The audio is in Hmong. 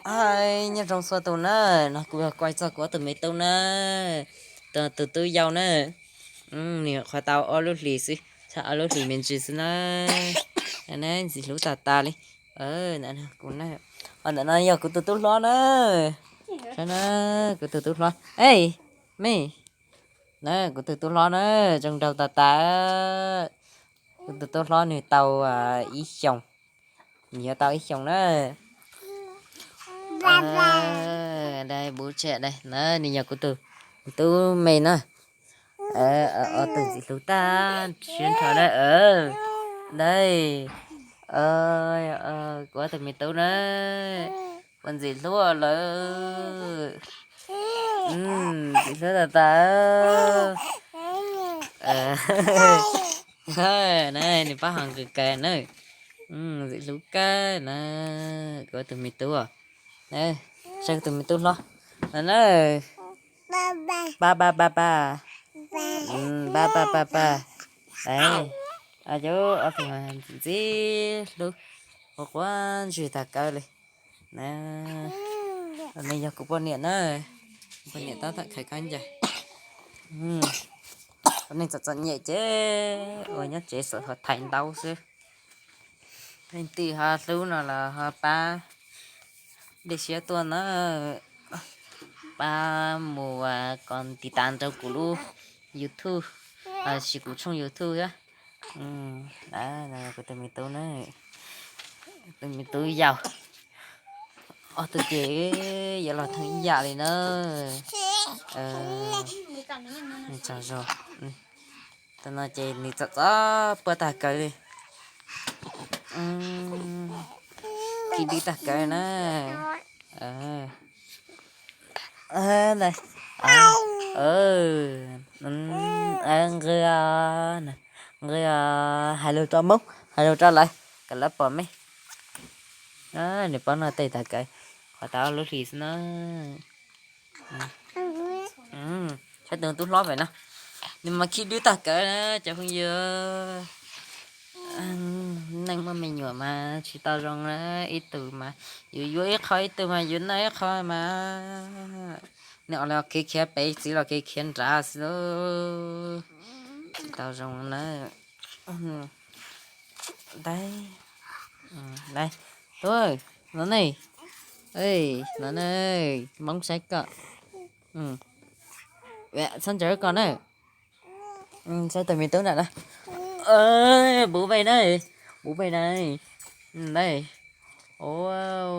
Hais nyob zoo txhua tus na, no kuv yog kuj txog kuv ob tug me tub na, tus tub yau na, nws qhuav tau ob lub hlis xwb, tshaj ob lub hlis me ntsis xwb na. Ntxim hlub tas tas li. Ntawm no yog kuv tus tub hlob na. Saib na, kuv tus tub hlob, e, me, na kuv tus tub hlob na, zoo nraug tas tas. Kuv tus tub hlob nws tau ib xyoos, nws yuav tau ib xyoos na. Dai bub tseg dai na, nws yog kuv tus tub me na. Ob tug ntxim hlub tag siab nrho na. Dai, kuv ob tug me tub na, kuv ntxim hlub lawm. Ntxim hlub tas tas. Na, nws pab ho nqis kaw na. Ntxim hlub kawg na, kuv ob tug me tub. Saib kuv tus me tub hlob no na. Pab pab pab pab. Pab pab pab pab. Cov ob tug ntxim hlub, quav quav ntswg tag kawg li. Na, nws yog kuv poj niam na, kuv poj niam tab tom khawb khaub ncaws. Kuv neej txom txom nyem ces ua nyob tsev xwb ho thaiv ntaub xwb. Leej twg ho hlub no los ho pab dej siab tuaj na, pab mus kom tiv tas rau kuv lub YouTube, los sis kuv tshooj YouTube thiab. Kuv tus me tub na, tus me tub yau, ob tug ces yuav los thoob ib yam li na. Tsaug zog. Tus no ces nws txom txom puag tag kawg li. Khi dwb tag kawg na. Nqi, nqi, hais lus rau Hmoob, hais lus rau lawv kom lawv pom me. Nws paub noj tej tag kawg, qhuav tau ob lub hlis xwb na. Saib tus tub hlob pem no, nws mas khi dwb tag kawg na cov phooj ywg. Neej muaj me nyuam mas tsis tau zoo na, ib tug mas yuav yuav ib qho, ib tug mas yuav noj ib qho mas. Nws los khiav khiav pem, txiv los khiav khiav nrad xwb. Tsis tau zoo na. Dai, dai, tub, no ne, no ne, Hmoob saib koj. Txhob ntsaws koj na. Saib tus me tub nram na. Bub pem na, bub pem na. Dai, ua